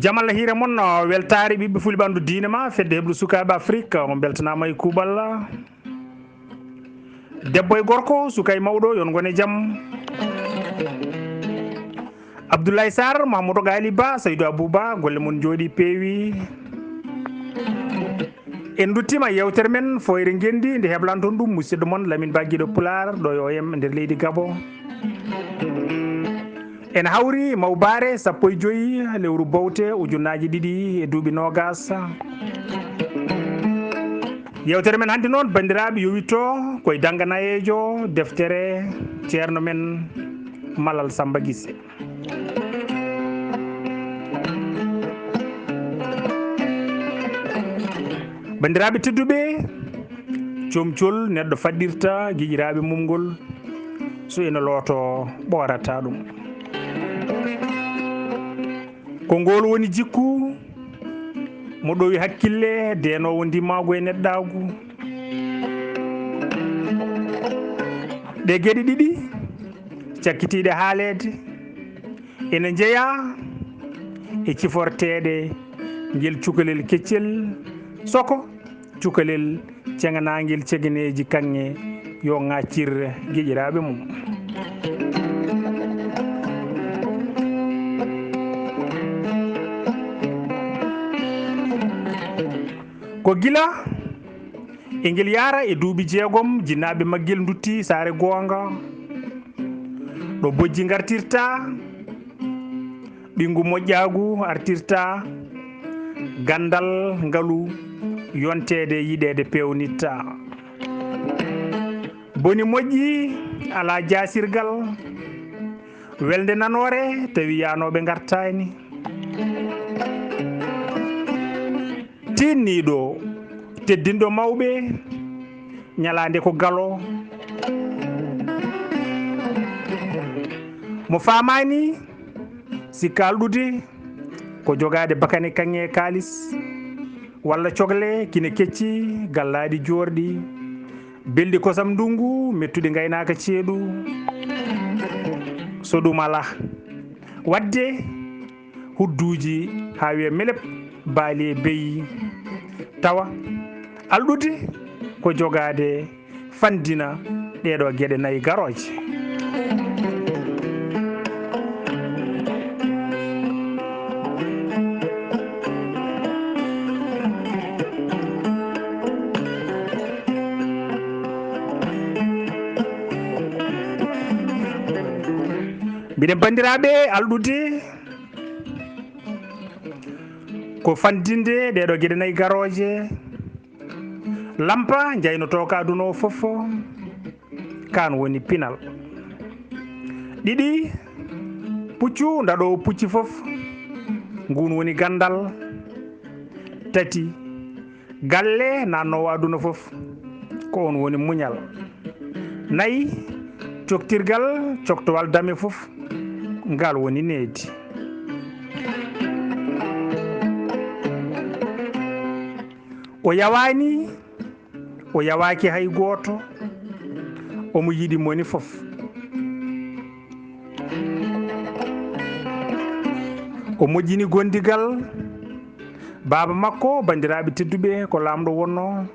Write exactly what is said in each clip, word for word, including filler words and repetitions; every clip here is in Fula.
Jam Allah hiire mon, weltaare ɓiɓɓe fulɓe ɓanndu diine ma, fedde heɓlu sukaaɓe Afrik, on mbeltanaama e kuuɓal. Debbo e gorko, suka e mawɗo, yon ngone jam. Abdoulaye Sarr, Mahamadou Ghali Ba, Saydou Abou Ba, golle mon njooɗi peewi. En nduttiima yewtere men Fooyre Ngenndi, nde heblanton ɗum musidɗo mon Lamine Ba Giɗo Pulaar, ɗo e O M nder leydi Gabo. En hawri mawbaare sappo e joyi lewru Bowte ujunnaaji ɗiɗi e duuɓi noogas. Yewtere men hannde noon, banndiraaɓe, yowitto koye dannganayeejo deftere ceerno men Malal Samba Gisse. Banndiraaɓe tedduɓe, comcol neɗɗo faɗɗirta giƴiraaɓe mum ngol, so ina looto ɓoorata ɗum. Ko ngol woni jikku mo ɗowi hakkille, deenoowo ndimaagu e neɗɗaagu. Ɗe geɗe ɗiɗi cakkitiiɗe haaleede ene njeyaa e ciforteeɗe ngel cukalel keccel, soko cukalel ceŋanaangel cegeneeji kaŋŋe yo ŋaaccir giƴiraaɓe mum. Ko gila e ngel yaara e duuɓi jeegom, jinnaaɓe maggel nduttii saare goonga, ɗo bojji ngartirta, ɓinngu moƴƴaagu artirta, ganndal ngalu yonteede yiɗeede peewnitta. Boni moƴƴi alaa jaasirgal, welde nanoore tawi yaanooɓe ngartaani. Tiinniiɗo, teddinɗo mawɓe, ñalaande ko galo. Mo faamaani, sikka alɗude ko jogaade bakane kaŋŋe kaalis, walla cogle kine kecci, gallaaɗi joorɗi, belɗi kosam ndunngu, mettuɗi ngaynaaka ceeɗu. So ɗum alaa, waɗde hudduuji haa wiya melep, baali e beyi, tawa alɗude ko jogaade fanndina ɗeeɗoo geɗe nayi garooje. Mbiɗen banndiraaɓe alɗude ko fanndinde ɗeeɗoo geɗe nayi garooje. Lampa njaynotooka aduna o fof, kaan woni pinal. Ɗiɗi, puccu ndaɗoowo pucci fof, nguun woni ganndal. Tati, galle naatnoowo aduna fof, ko oon woni muñal. Nayi, coktirgal, coktowal dame fof, ngal woni needi. O yawaani, o yawaaki hay gooto, omo yiɗi moni fof. O moƴƴini gondigal baaba makko, banndiraaɓe tedduɓe, ko laamɗo wonnoo,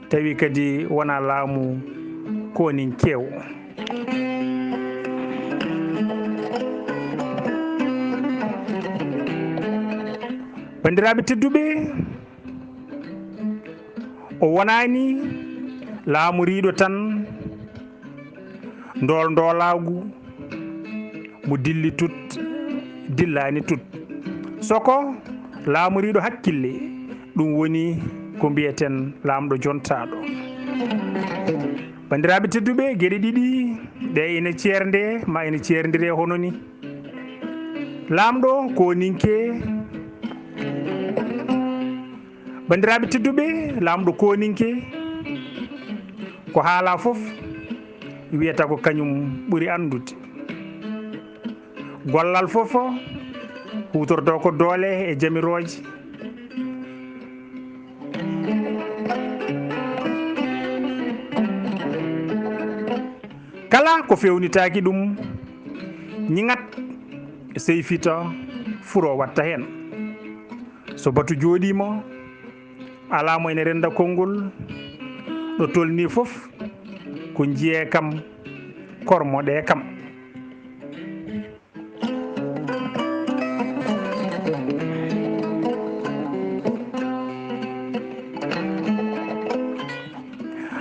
tawi kadi wonaa laamu kooninkeewo. Banndiraaɓe tedduɓe, o wonaani laamoriiɗo tan, ndool ndoolaagu, mo dilli tut, dillaani tut. Soko laamoriiɗo hakkille, ɗum woni ko mbiyeten laamɗo jontaaɗo. Banndiraaɓe tedduɓe, geɗe ɗiɗi ɗe ina ceernde, ma ina ceerndire hono ni. Laamɗo ko ninke. Banndiraaɓe tedduɓe, laamɗo kooninke, ko haalaa fof wiyata ko kañum ɓuri anndude. Gollal fof huutortoo ko doole e jamirooje. Kala ko feewnitaaki ɗum, ñiŋat, sey fita, furo watta heen. So batu jooɗiima, alaa mo ene rennda konngol, ɗo tolnii fof ko njiyee kam, kormoɗee kam.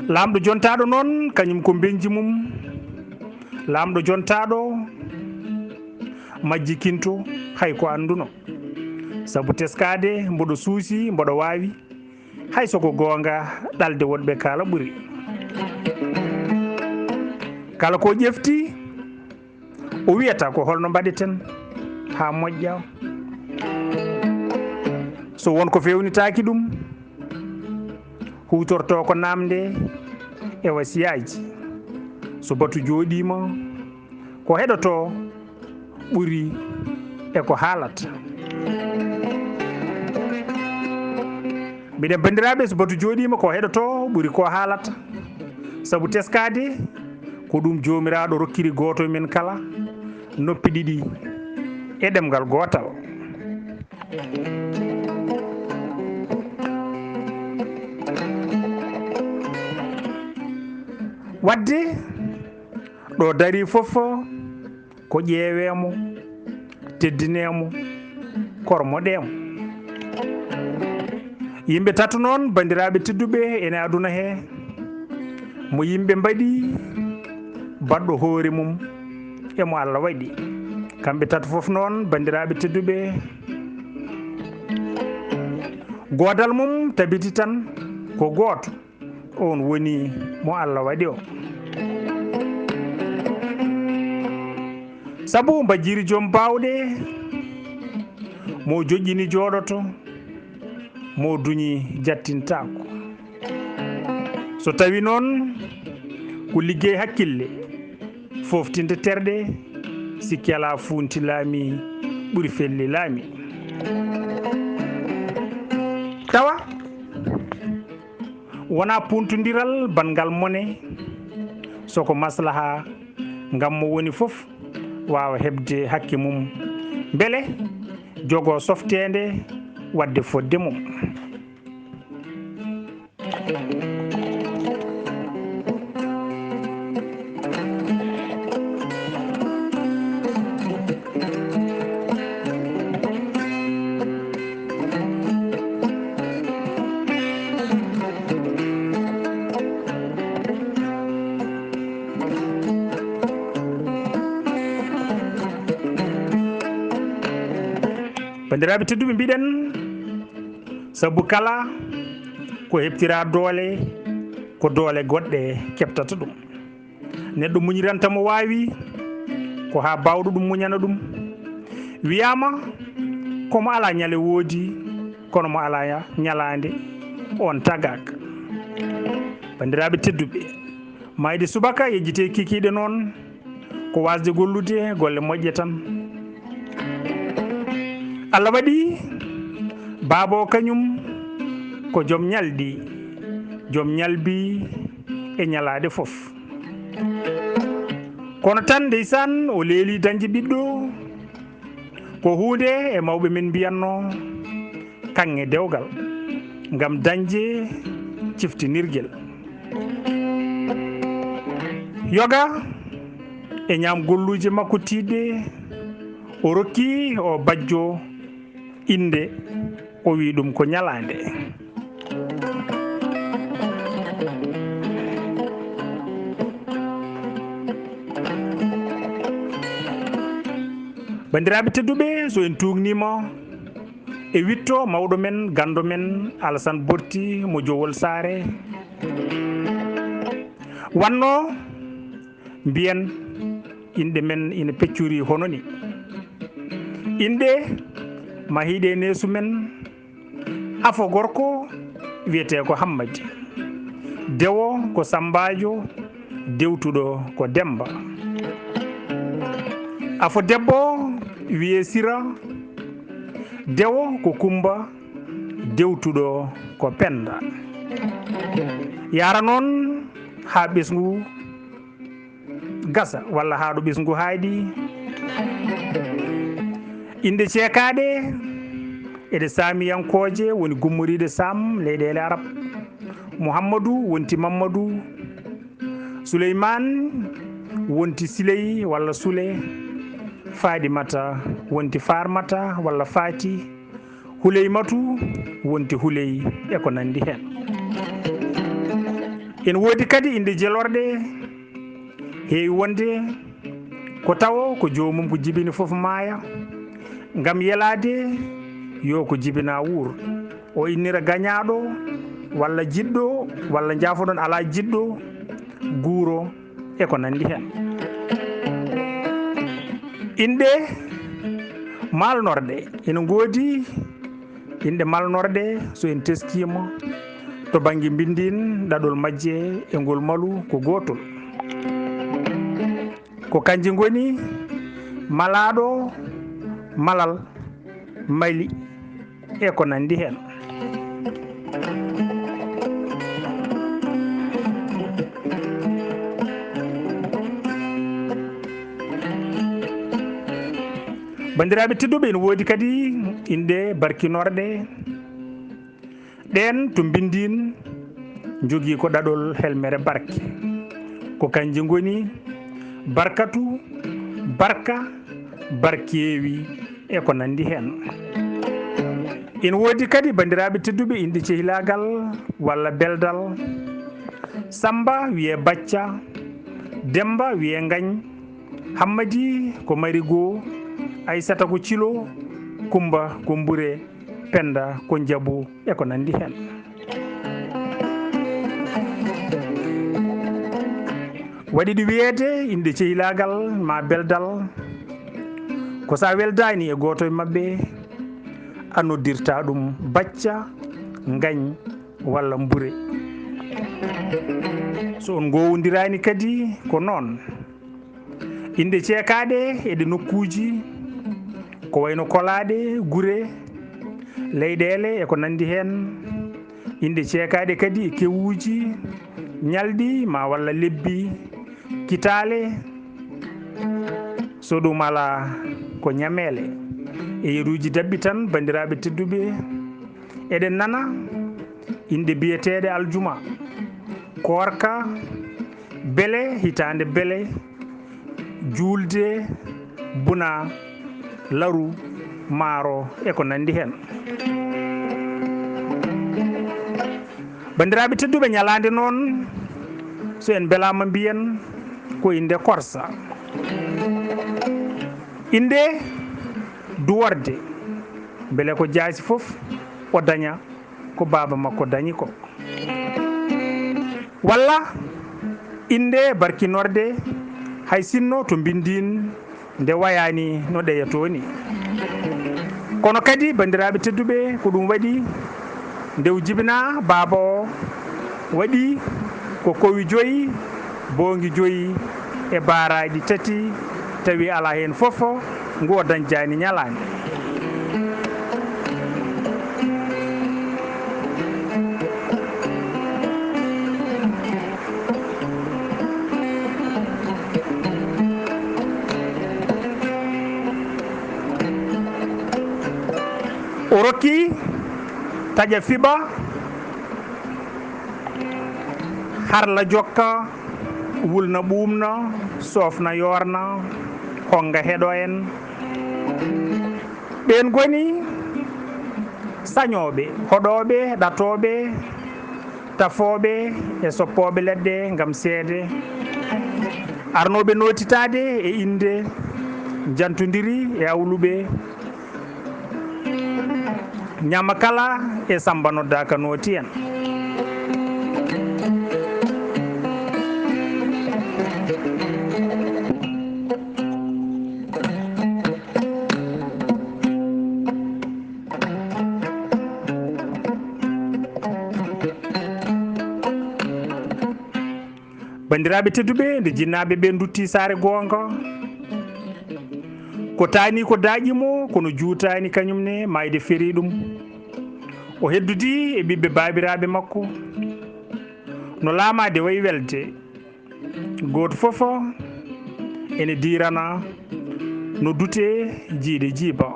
Laamɗo jontaaɗo noon, kañum ko mbeñji mum. Laamɗo jontaaɗo majjikinto hay ko annduno. Sabu teskaade mboɗo suusi, mboɗo waawi, hay so ko goonga, ɗalde woɗɓe kaala ɓuri. Kala ko ƴefti, o wiyata ko holno mbaɗeten haa moƴƴa. So won ko feewnitaaki ɗum, huutorto ko naamnde e wasiyaaji. So batu jooɗiima, ko heɗoto ɓuri e ko haalata. Mbiɗen banndiraaɓe, so batu jooɗiima, ko heɗoto ɓuri ko haalata. Sabu teskaade, ko ɗum Joomiraaɗo rokkiri gooto e men kala noppi ɗiɗi e ɗemngal gootal. Waɗde ɗo darii fof, ko ƴeewee mo, teddinee mo, kormoɗee mo. Yimɓe tato noon, banndiraaɓe tedduɓe, ene aduna he, mo yimɓe mbaɗi baɗɗo hoore mum e mo Allah waɗi. Kamɓe tato fof noon, banndiraaɓe tedduɓe, goodal mum tabiti tan ko gooto. On woni mo Allah waɗi o. Sabu mbajjiri joom baawɗe, mo joƴƴini jooɗoto, mo duñi jattintaako. So tawi noon ko liggey hakkille, foftinde terɗe, sikki alaa fuunti laami ɓuri felli laami. Tawa wonaa puntondiral banngal mone, so ko maslaha ngam mo woni fof waawa heɓde hakke mum, mbele jogoo softeende waɗde fodde mum. Banndiraaɓe tedduɓe, mbiɗen sabu kala ko heɓtira doole, ko doole goɗɗe keɓtata ɗum. Neɗɗo muñiranta mo waawi, ko haa baawɗo ɗum muñana ɗum. Wiyaama, ko mo alaa ñale woodi, kono mo alaa ñalaande, on tagaaka. Banndiraaɓe tedduɓe, maayde subaka yejjitee kikiiɗe noon, ko waasde gollude golle moƴƴe tan. Allah waɗi baaba o kañum ko joom ñalɗi, joom ñalbi e ñalaaɗe fof. Kono tan, ndeysaan, o leeli dañde ɓiɗɗo. Ko huunde e mawɓe men mbiyatno kaŋŋe dewgal ngam dañde ciftinirgel. Yoga e ñaam golluuje makko tiiɗɗe, o rokki o bajjo innde, o wi ɗum ko ñalaande. Banndiraaɓe tedduɓe, so en tuugniima e witto mawɗo men, ganndo men, Alasan Borti mo Jowol Saare, wanno mbiyen inɗe men ina peccori hono ni. Inɗe mahiiɗe e neesu men, afo gorko wiyetee ko Hammadi. Dewo ko Sammbaajo, dewtuɗo ko Demmba. Afo debbo wiyee Sira, dewo ko Kummba, dewtuɗo ko Pennda. Yahra noon haa ɓesngu gasa walla haa ɗo ɓesngu haaɗi. Inɗe ceekaaɗe E ɗe Saamiyankooje woni gummoriiɗe Saam, leyɗeele Arab. Muhammadu wonti Mammadu. Suleymaan wonti Siley walla Sule. Faadimata wonti Faarmata walla Faati. Huleymatu wonti Huley e ko nanndi heen. Ene woodi kadi innde jelorɗe, heewi wonde ko tawo ko joomum ko jibini fof maaya, ngam yelaade yo ko jibina wuur. O innira gañaaɗo walla jiɗɗo walla, njaafoɗon, alaa jiɗɗo, guuro e ko nanndi heen. Inɗe malnorɗe ene ngoodi, inɗe malnorɗe, so en teskiima to bannge mbinndiin, ɗaɗol majje e ngol malu ko gootol. Ko kanje ngoni malaaɗo, malal, mali e ko nanndi heen. Banndiraaɓe tedduɓe, ene woodi kadi inɗe barkinorɗe. Ɗeen to mbinndiin njogii ko ɗaɗol helmere barke. Ko kanje ngoni barkatu, barka, barkeewi e ko nanndi heen. Ene woodi kadi, banndiraaɓe tedduɓe, inɗe cehilaagal walla beldal. Sammba wiyee Bacca, Demmba wiyee Ngañ, Hammadi ko Marigo, Aysata ko Cilo, Kummba ko Mbure, Pennda ko Njabu e ko nanndi heen. Waɗi ɗi wiyeede inɗe cehilaagal maa beldal, ko so a weldaani e gooto e maɓɓe, a noddirta ɗum Bacca, Ngañ walla Mbure. So on ngoowondiraani kadi ko noon. Inɗe ceekaaɗe e ɗe nokkuuji, ko wayno kolaaɗe, gure, leyɗeele e ko nanndi heen. Inɗe ceekaaɗe kadi e kewuuji, ñalɗi maa walla lebbi, kitaale, so ɗum alaa ko ñameele. E yeruuji daɓɓi tan, banndiraaɓe tedduɓe, eɗen nana inɗe biyeteeɗe aljuma, koorka, bele, hitaande bele, juulde, buna, laru, maaro e ko nanndi heen. Banndiraaɓe tedduɓe, ñalaande noon, so en mbelaama mbiyen ko innde korsa. Innde duworde, mbele ko jaasi fof o daña ko baaba makko dañi ko. Walla innde barkinorde, hay sinno to mbinndiin nde wayaani no ɗeyatoo ni. Kono kadi, banndiraaɓe tedduɓe, ko ɗum waɗi nde o jibinaa, baaba o waɗi ko kowi joyi, boongi joyi e baaraaji tati, tawi alaa heen fof ngu o dañjaani ñalaande. O rokki taƴa fiɓa, harla jokka, wulna ɓuuɓna, soofna yoorna, honnga heɗo en. Ɓeen ngoni sañooɓe, hoɗooɓe, ɗatooɓe, tafooɓe e soppooɓe leɗɗe ngam seede, arnooɓe nootitaade e innde, njantondiri e awluɓe, ñama kala e Sammba noddaaka nooti en. Banndiraaɓe tedduɓe, nde jinnaaɓe ɓe nduttii saare goonga, ko taani ko daaƴi mo, kono juutaani kañum ne maayde ferii ɗum. O heddodii e ɓiɓɓe baabiraaɓe makko, no laamaade wayi welde. Gooto fof ene diirana no dutee jiyde jiiba.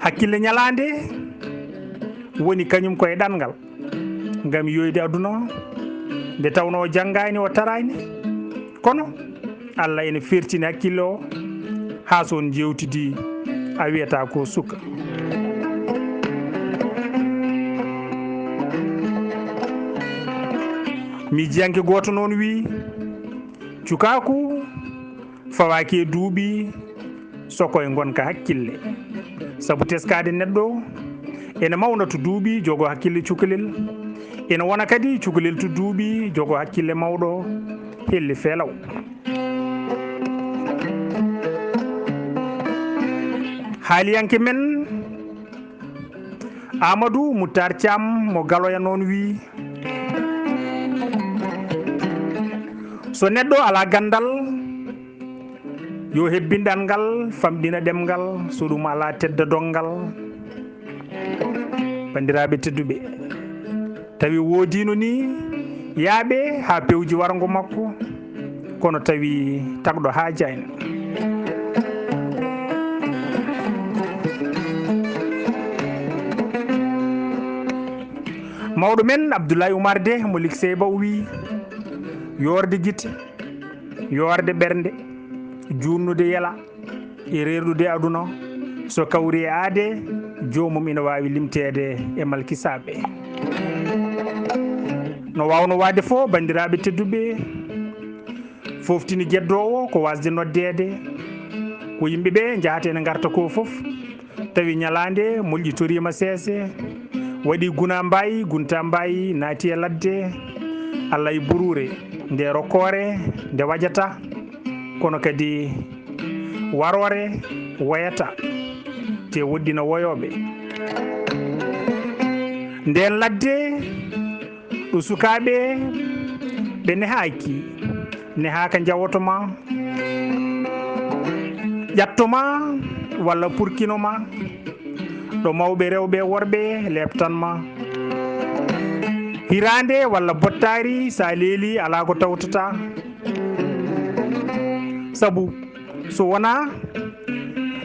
Hakkille ñalaande woni kañum koye ɗanngal, ngam yoyde aduna o, nde tawnoo o janngaani, o taraani. Kono Allah ene fertini hakkille o, haa so on njeewtidii, a wiyata ko suka. Miijiyanke gooto noon wiyi, cukaaku fawaaki e duuɓi, so ko e ngonka hakkille. Sabu teskaade neɗɗo ene mawna to duuɓi, jogo hakkille cukalel. Ene wona kadi cukalel to duuɓi, jogo hakkille mawɗo, helli feelaw. Haaliyanke men Amadou Moutar Thiam mo Galoya noon wiyi, so neɗɗo alaa ganndal, yo hebbin ɗanngal, famɗina ɗemngal, so ɗum alaa tedda donngal. Banndiraaɓe tedduɓe, tawi woodiino ni yaaɓe haa pewji warngo makko, kono tawi tagɗo haajaani. Mawɗo men Abdoulaye Oumar De mo Liksey Ba o wiyi, yoorde gite, yoorde ɓernde, juutnude yela, e reerɗude aduna, so kawri e aade, joomum ina waawi limteede e malkisaaɓe. No waawnoo waade fof, banndiraaɓe tedduɓe, foftini geddoowo ko waasde noddeede, ko yimɓe ɓe njahata ene ngarta ko fof, tawi ñalaande molƴitoriima seese, waɗi guna mbayi, gunta mbayi, naati e ladde, Allah e buruure, nde rokkoore, nde wajata, kono kadi waroore woyata, te woɗɗina woyooɓe. Nden ladde ɗo sukaaɓe ɓe nehaaki, nehaaka njawoto ma, ƴatto ma, walla purkino ma, ɗo mawɓe rewɓe e worɓe leeptan ma. Hiraande walla bottaari, so a leeli, alaa ko tawtata. Sabu so wonaa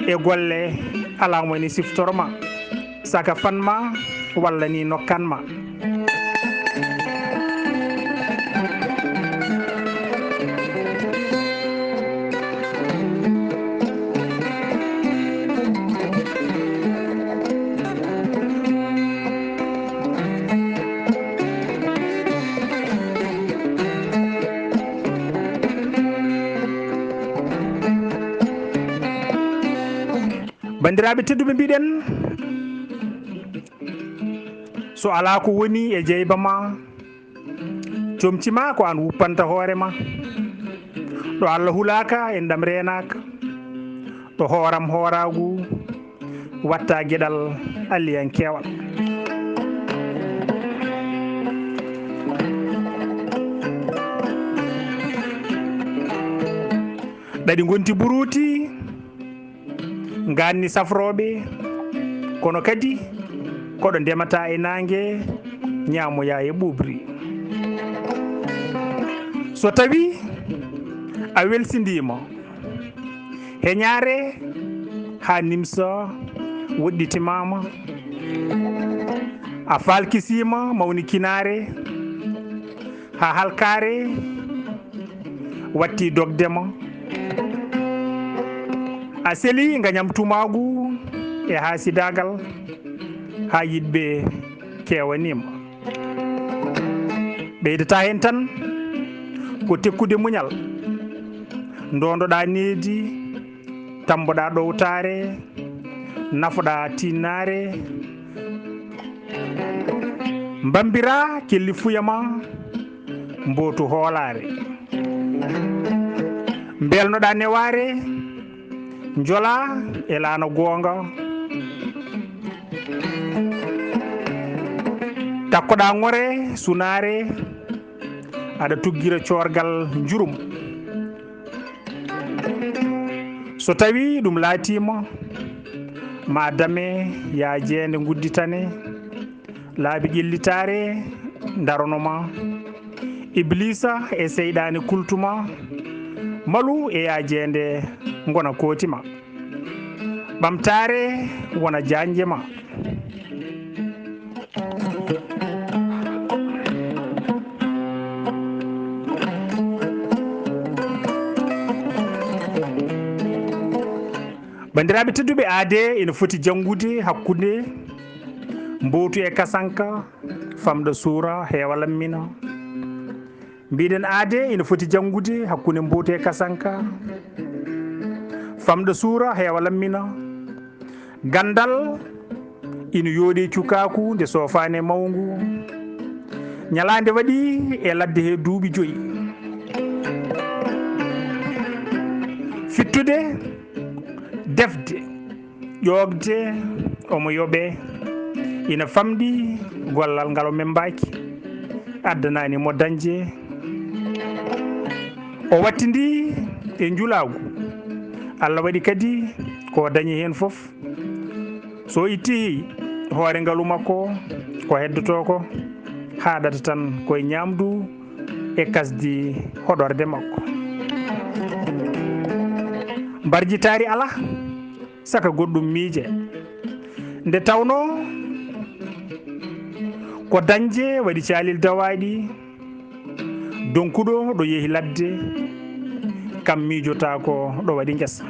e golle, alaa mo ene siftoro ma, saka fan ma, walla ni nokkan ma. Banndiraaɓe tedduɓe, mbiɗen, so alaa ko woni e jeyba ma, comci ma ko aan wuppanta hoore ma. Ɗo Allah hulaaka, enɗam reenaaka. Ɗo hooram hooraagu watta geɗal alliyankeewal. Ɗaɗi ngonti buruuti, ngaanni safrooɓe, kono kadi koɗo ndemata e naange, ñaamoya e ɓuuɓri. So tawi a welsindiima, heñaare haa nimsa woɗɗitimaama, a falkisiima mawnikinaare, haa halkaare watti dogde ma. A seli ngañam tumaagu e haasidaagal, haa yiɗɓe keewaniima. Ɓeydata heen tan ko tekkude muñal, ndondoɗaa needi, tamboɗaa ɗowtaare, nafoɗaa tinnaare, mbambiraa kelli fuya ma, mbootu hoolaare. Mbelnoɗaa newaare, njolaa e laana goonga. Takkoɗaa ŋore, sunaare, aɗa tuggira coorgal njurum. So tawi ɗum laatiima, ma dame yaajeende ngudditane, laabi ƴellitaare ndarono ma, Ibliisa e seyɗaane kultu ma, malu e yaajeende ngona kooti ma. Ɓamtaare wona jaanjema. Banndiraaɓe tedduɓe, aadee ina foti janngude hakkunde Mbootu e Kasanka, Famɗa Suura, Heewa Lammina. Mbiɗen aadee ina foti janngude hakkunde Mbootu e Kasanka, Famɗa Suura, Heewa Lammina. Ganndal ina yooɗi e cukaaku nde soofaani e mawngu. Ñalaande waɗi e ladde he duuɓi joyi. Fittude, defde, ƴoogde, omo yoɓee, ina famɗi gollal ngal o memmbaaki, addanaani mo dañde. O wattindi e njulaagu. Allah waɗi kadi ko o dañi heen fof. So itti hoore ngalu makko, ko heddotoo ko haaɗata tan ko e ñaamdu e kasdi hoɗorde makko. Mbarjitaari alaa, saka goɗɗum miije. Nde tawnoo ko dañde waɗi caalel dawaaɗi, donkuɗo ɗo yehi ladde, kam miijotaako ɗo waɗi ngesa.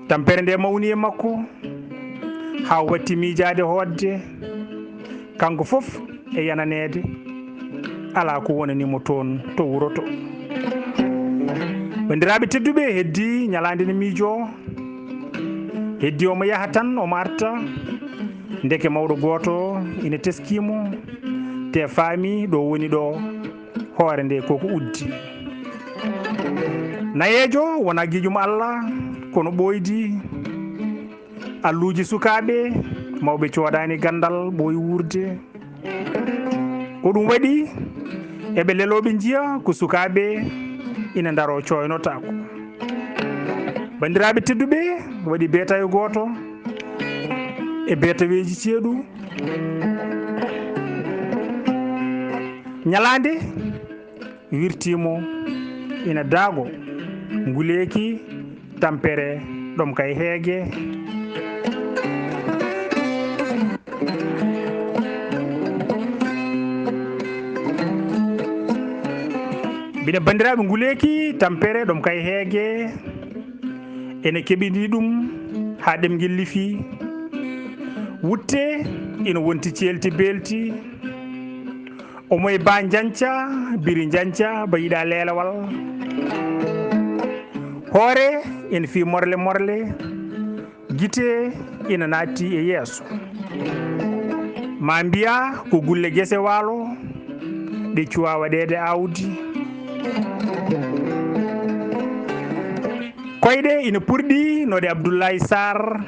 Tampere nde mawni e makko, haa o watti miijaade hootde, kanko fof e yananeede, alaa ko wonani mo toon to wuro to. Banndiraaɓe tedduɓe, heddii ñalaande ne miijoo, heddii omo yaha tan, omo arta. Ndeke mawɗo gooto ina teskii mo, te faami ɗo woni ɗo, hoore nde koko uddi. Nayeejo wona giƴum Allah, kono ɓooydi alluuji sukaaɓe, mawɓe coodaani ganndal, ɓooyi wuurde. Ko ɗum waɗi eɓe lelooɓe njiya ko sukaaɓe ina ndaroo cooynotaako. Banndiraaɓe tedduɓe, waɗi beetayo gooto e beetaweeji ceeɗu. Ñalaande wirtii mo ina daago nguleeki tampere ɗom kay heege. Mbiɗa banndiraaɓe nguleeki tampere ɗom kay heege ene keɓini ɗum haa ɗemngel lifi. Wutte ina wonti ceelti beelti. Omo e ba njanca, biri njanca, ba yiɗa leelewal. Hoore ene fii morle morle, gite ina naatti e yeeso. Ma mbiya ko gulle gese waalo, ɗe cuwa waɗeede aawdi. Koyɗe ina purɗi no ɗe Abdoulaye Sarr.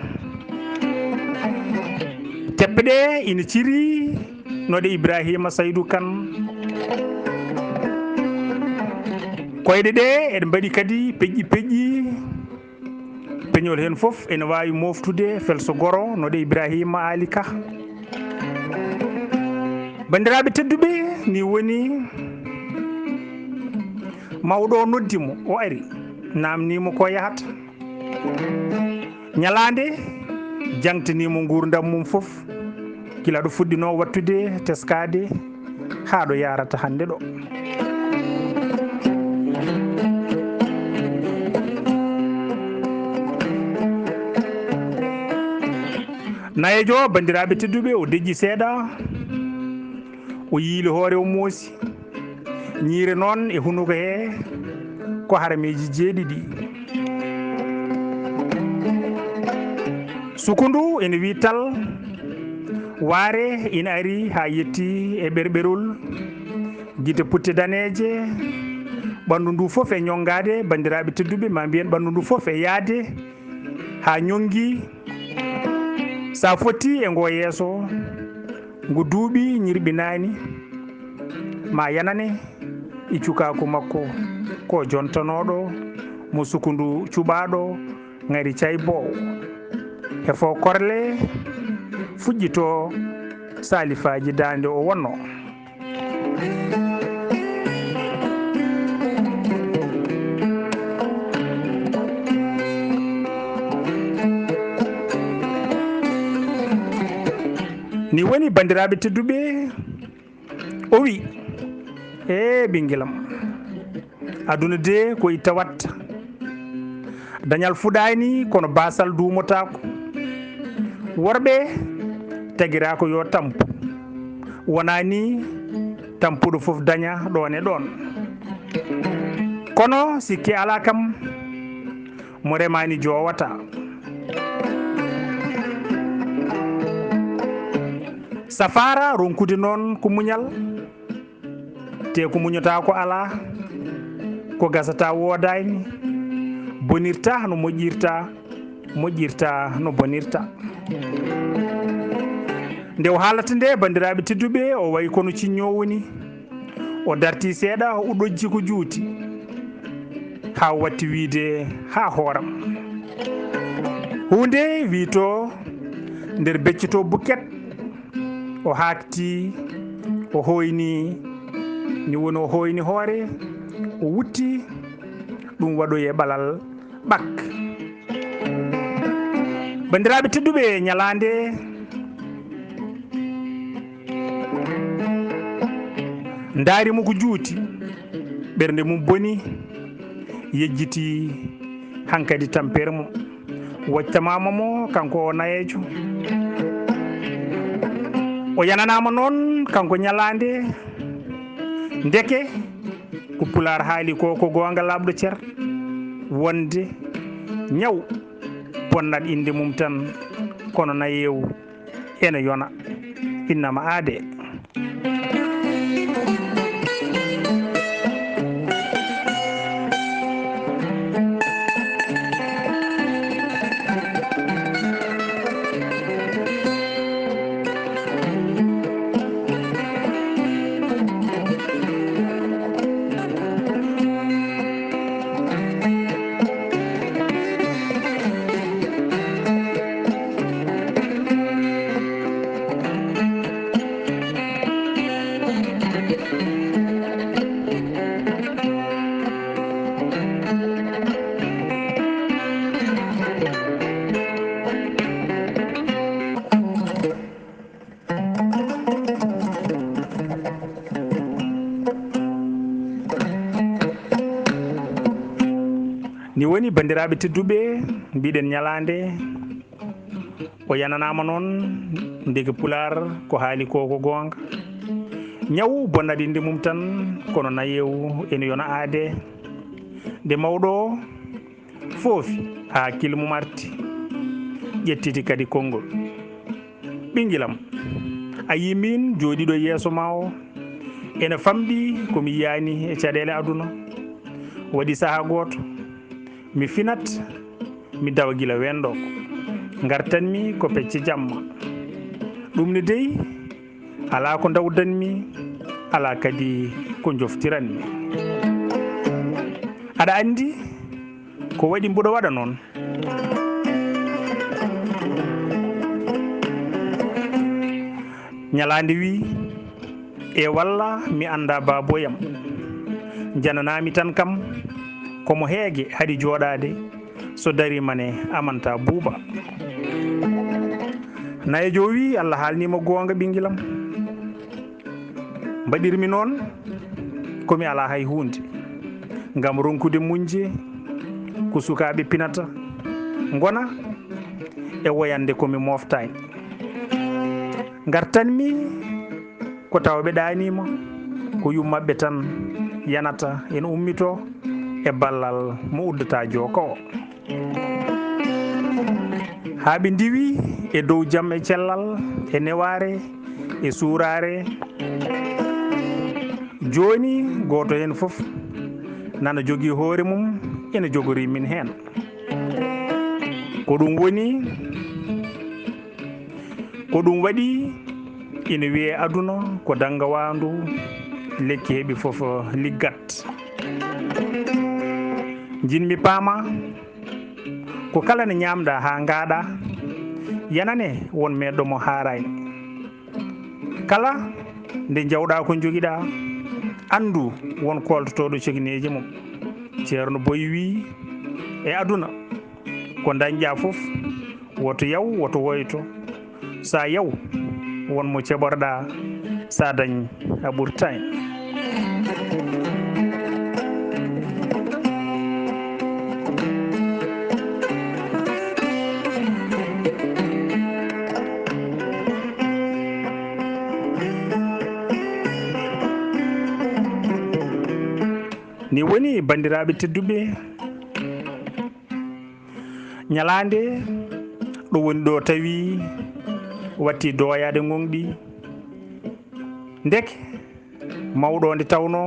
Teppe ɗe ina ciri no ɗe Ibrahima Saydou Kane. Koyɗe ɗe eɗe mbaɗi kadi peƴƴi peƴƴi. Peñol heen fof ene waawi mooftude felso goro no ɗe Ibrahima Ali Ka. Banndiraaɓe tedduɓe, ni woni mawɗo o noddi mo, o ari, naamni mo ko yahata. Ñalaande, jaŋtanii mo nguurndam mum fof, gila ɗo fuɗɗinoo waɗtude teskaade haa ɗo yahrata hannde ɗo. Nayeejo, banndiraaɓe tedduɓe, o deƴƴi seeɗa, o yiili hoore, o moosi. Ñiire noon e hunuko he ko harameeji jeeɗiɗi. Sukundu ene wii tal, waare ina ari haa yetti e ɓerɓerol, gite putte daneeje, ɓanndu ndu fof e ñonngaade, banndiraaɓe tedduɓe, ma mbiyen ɓanndu ndu fof e yahde haa ñonngi. Sa fotti e ngo yeeso, ngo duuɓi ñirɓinaani, ma yanane e cukaaku makko, ko jontanooɗo mo sukundu cuɓaaɗo ŋari cayboowo. Hefo korle, fuƴƴito saalifaaji daande o wonnoo. Woni, banndiraaɓe tedduɓe, o wi, "Ee, ɓinngel am, aduna de ko itta watta. Dañal fuɗaani, kono baasal duumotaako. Worɓe tagiraa ko yo tampu. Wonaa ni tampuɗo fof daña ɗoon e ɗoon. Kono sikke alaa kam, mo remaani joowata." Safaara ronkude noon ko muñal, te ko muñata ko alaa, ko gasata woodaani, bonirta no moƴƴirta, moƴƴirta no bonirta. Nde o haalata nde, banndiraaɓe tedduɓe, o wayi kono ciññoowo ni. O dartii seeɗa, o ɗojji ko juuti, haa watti wiyde haa hooram. Huunde wiyto nder becce to bukket, o haakti, o hooyni, ni woni o hooyni hoore, o wutti, ɗum waɗoyi e ɓalal ɓak. Banndiraaɓe tedduɓe, ñalaande ndaari mo ko juuti, ɓernde mum boni, yejjiti hankadi tampere mum. Wojtamaama mo, kanko o nayeejo. O yananaama noon, kanko ñalaande. Ndeke ko Pulaar haali ko, ko goonga laaɓɗo cer, wonde ñaw bonnat innde mum tan, kono nayeewu ene yona, innama aade. Ni woni, banndiraaɓe tedduɓe, mbiɗen ñalaande o yananaama noon, ndeke Pulaar ko haali ko, ko goonga. Ñaw bonnat innde mum tan, kono nayeewu ene yona aade. Nde mawɗo o foofi haa hakkille mum arti, ƴettiti kadi konngol. Ɓinngel am, a yii miin jooɗiiɗo yeeso ma o, ene famɗi ko mi yiyaani e caɗeele aduna. Waɗi sahaa gooto, mi finat, mi dawa gila weendooko. Ngartanmi ko pecce jamma. Ɗum ne dey, alaa ko ndawdanmi, alaa kadi ko njoftiranmi. Aɗa anndi ko waɗi mboɗo waɗa noon? Ñalaande wi, "E walla mi annda baaboyam. Jananaami tan kam, ko mo heege haɗi jooɗaade, so dariima ne amanta buuba." Nayeejo o wi, "Allah haalniima goonga, ɓinngel am. Mbaɗirmi noon ko mi alaa hay huunde, ngam ronkude muñde ko sukaaɓe pinata, ngona e woyande ko mi mooftaani. Ngartanmi ko tawa ɓe ɗaaniima, ko yummaɓe tan yanata ene ummitoo e ballal mo uddata jooka o." Haa ɓe ndiwi e dow jam e cellal, e newaare, e suuraare. Jooni gooto heen fof nana jogii hoore mum, ene jogori min heen. Ko ɗum woni, ko ɗum waɗi ina wiyee aduna ko danngawaandu, lekki heɓi fof liggat. Njiɗmi paama ko kala nde ñaamɗaa haa ngaaɗaa, yanane won meeɗɗo mo haaraani. Kala nde njawɗaa ko njogiɗaa, anndu won kooltotooɗo cekineeji mum. Ceerno Boy wii, e aduna, ko ndañƴaa fof, woto yaw, woto woyto. Sa yaw, Won mo ceɓorɗa, sa dañ a ɓurtani. Ni woni, banndiraaɓe tedduɓe, ñalaande ɗo woni ɗo tawi watti doyaade gonɗi. Ndeke mawɗo nde tawno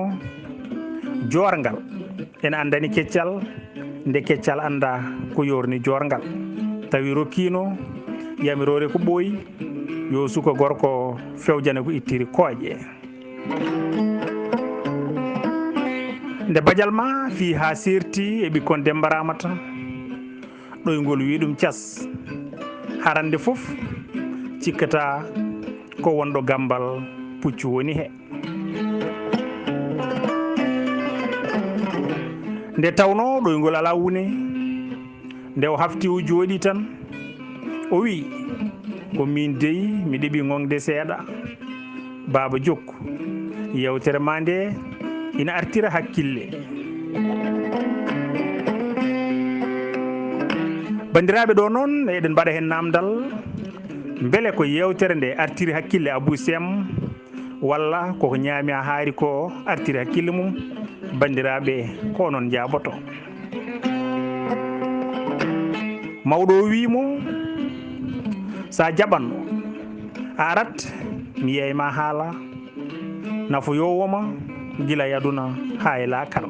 joorngal ene anndani keccal, nde keccal annda ko yorni joorngal. Tawi rokkino yamiroore ko ɓooyi, yo suka gorko fewjane ko ittiri kooƴe. Nde bajal ma fii haa seerti e ɓikkon Demba Ramata, ɗoyngol wi ɗum cas. Harande fof cikkata ko wonɗo gambal puccu woni he. Nde tawno ɗoyngol alaa wune, nde o hafti o jooɗi tan, o wi, "Ko min dey mi ɗeɓi ŋoŋde seeɗa." Baaba Jokku, yewtere ma nde ina artira hakkille. Banndiraaɓe, ɗo noon eɗen mbaɗa heen naamndal, mbele ko yewtere nde artiri hakkille Abuu Seem, walla koko ñaami haa haari ko artiri hakkille mum? Banndiraaɓe, ko onon njaaboto. Mawɗo o wii mo, "Sa jaɓanno, a arat, mi yeey ma haala nafoyoowo ma gila e aduna haa e laakara."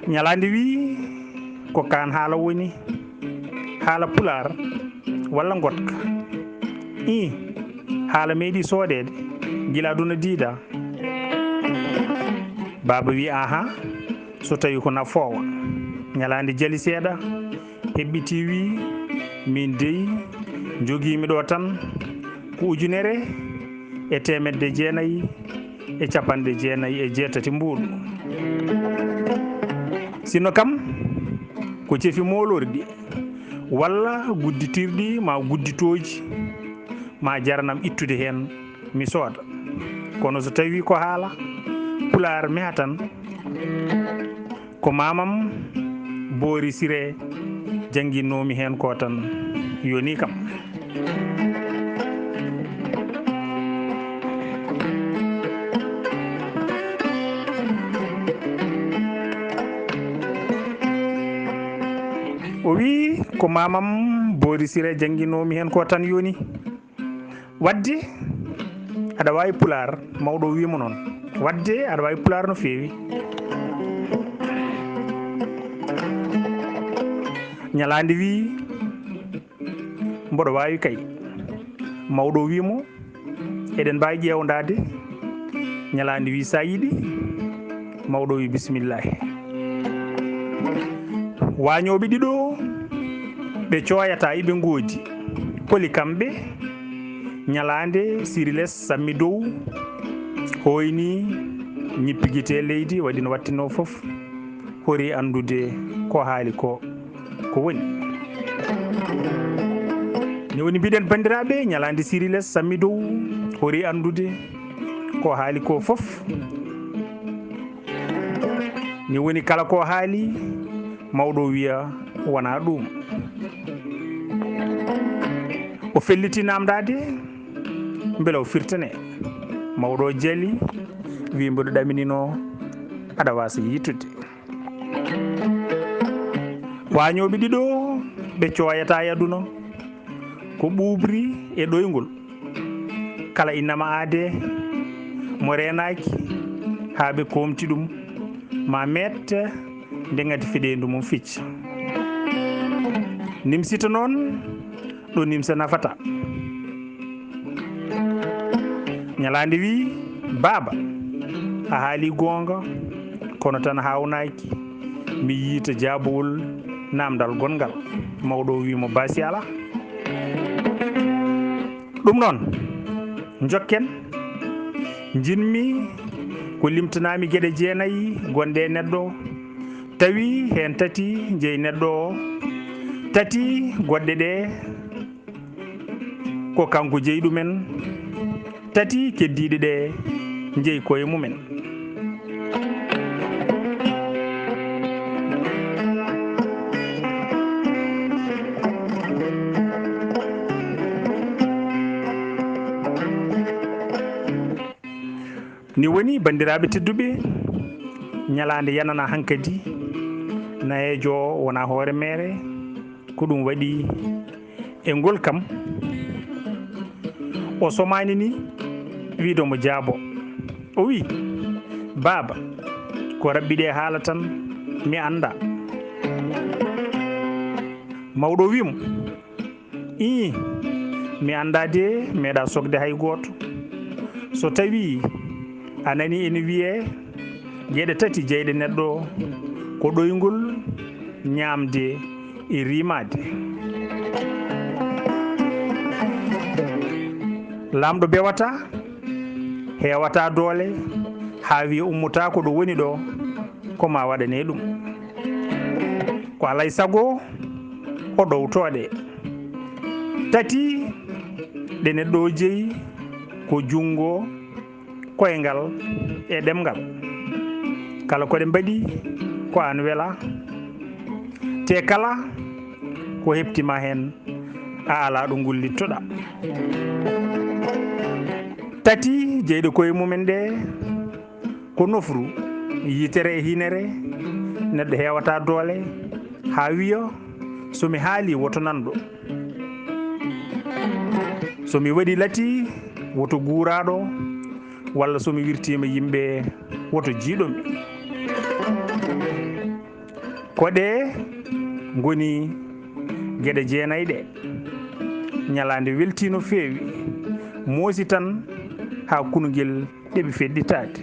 Ñalaande wii, "Ko kaan haala woni, haala pulaar walla ngoɗka?" "Ii, haala meeɗi soodeede gila aduna diida." Baaba wii, "Aha, so tawi ko nafoowa." Ñalaande jali seeɗa, heɓɓiti wii, "Min dey, njogiimi ɗo tan ko ujunere e teemedde jeenayi e capanɗe jeenayi e jeetati mbuuɗu. Sinno kam ko cefi moolorɗi walla gudditirɗi ma gudditooji, ma jaranam ittude heen, mi sooda. Kono so tawi ko haala pulaar meha tan, ko mamam Boori Sire jannginnoomi heen ko tan yoni kam." O wii, "Ko mamam Boori Sire jannginnoomi heen ko tan yoni." Wadde aɗa waawi pulaar, mawɗo o wii mo noon. Wadde aɗa waawi pulaar no feewi. Ñalaande wii, "Mboɗo waawi kay." Mawɗo o wii mo, "Eɗen mbaawi ƴeewndaade." Ñalaande wii, "Sa yiɗi." Mawɗo wii, "Bismillaahi." Waañooɓe ɗiɗo ɓe cooyata iɓe ngoodi. Holi kamɓe? Ñalaande Siriles sammi dow, hooyni, ñippi gite leydi, waɗi no wattinoo fof, hori anndude ko haali ko, ko woni. Ni woni mbiɗen, banndiraaɓe, ñalaande Siriles sammi dow, hori anndude ko haali ko fof. Ni woni kala ko haali, mawɗo o wiya wonaa ɗum. O felliti naamndaade mbele o firtane. Mawɗo o jali, wi, "Mboɗo ɗaminino aɗa waasa yiytude." Waañooɓe ɗiɗo ɓe cooyata e aduna ko ɓuuɓri e ɗoyngol. Kala innama aadee mo reenaaki haa ɓe koomti ɗum, ma meet nde ngati fedeendu mum fecci. Nimsita noon ɗo nimsa nafata. Ñalaande wi, "Baaba, a haali goonga, kono tan haawnaaki mi yiita jaabowol naamndal gonngal." Mawɗo o wi mo, "Baasi alaa." Ɗum noon, njokken. Njiɗmi ko limtanaami geɗe jeenayi gonɗe e neɗɗo, tawi heen tati njeyi neɗɗo o, tati goɗɗe ɗe Ko kanko jeyi ɗumen, tati keddiiɗe ɗe njeyi koye mumen. Ni woni, banndiraaɓe tedduɓe, ñalaande yanana hankadi, nayeejo o wona hoore meere, ko ɗum waɗi e ngol kam. O somaani ni wiide mo jaabo. O wi, "Baaba, ko rabbi ɗe haala tan, mi annda." Mawɗo o wi mo, "Ii, mi annda de, meeɗa sokde hay gooto. So tawi a nani ene wiyee geɗe tati jeyɗe neɗɗo, ko ɗoyngol, ñaamde e rimaade." Laamɗo bewata, heewata doole, haa wiya ummotaako ɗo woni ɗo, ko ma waɗane ɗum. Ko alay sago o ɗowtoo ɗe. Tati ɗe neɗɗo o jeyi ko junngo, koyngal e ɗemngal. Kala ko ɗe mbaɗi ko aan wela, te kala ko heɓti ma heen a alaa ɗo ngullittoɗaa. Tati jeyɗe koye mumen ɗe ko nofru, yitere e hinere, neɗɗo heewata doole, haa wiya, "So mi haali, woto nanɗo. So mi waɗi lati, woto guuraaɗo, walla so mi wirtiima yimɓe, woto jiiɗo mi." Ko ɗe ngoni geɗe jeenay ɗe. Ñalaande weltii no feewi, moosi tan haa kunngel ɗeɓi feɗɗitaade.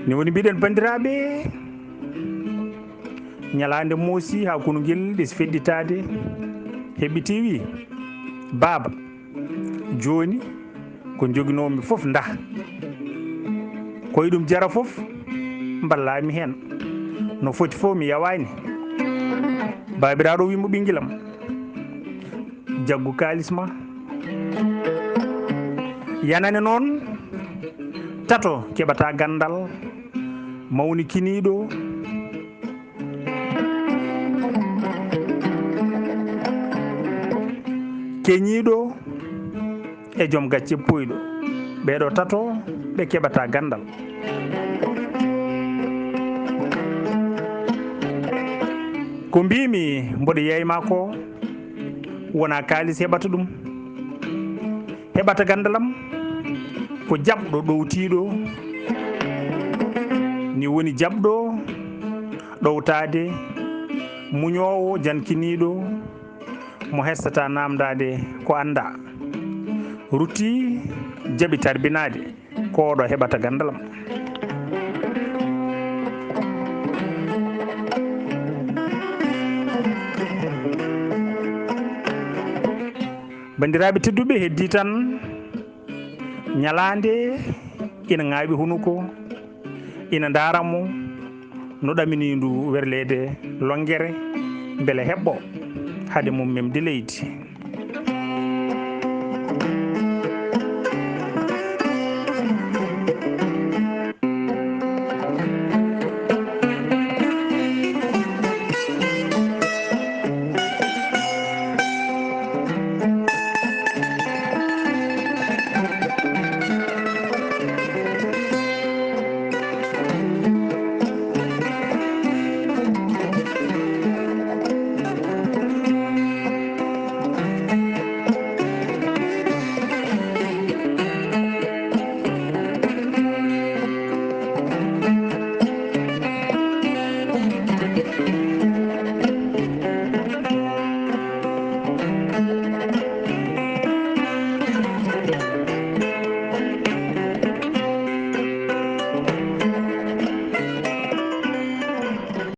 Ni woni mbiɗen, banndiraaɓe, ñalaande moosi haa kunngel ɗes feɗɗitaade, heɓɓiti wi, "Baaba, jooni ko njoginoomi fof ndah. Ko e ɗum jara fof mballaa mi heen. No foti fof mi yawaani." Baabiraaɗo wi mo, "Ɓinngel am, jaggu kaalis ma." Yanane noon, tato keɓata ganndal, mawnikiniiɗo, keñiiɗo e joom gacce pooyɗo. Ɓeeɗo tato ɓe keɓata ganndal. Ko mbiimi mboɗo yeeyma ko, wona kaalis heɓata ɗum. Heɓata ganndal am ko jaɓɗo ɗowtiiɗo, ni woni jaɓɗo ɗowtaade, muñoowo, jankiniiɗo, mo hesata naamndaade ko annda. Rutti jaɓi tarbinaade, ko oɗo heɓata ganndal am. Banndiraaɓe tedduɓe, heddii tan ñalaande ina ŋaawi hunuko, ina ndaara mo no ɗamini ndu werleede lonngere, mbele heɓɓo hade mum memde leydi.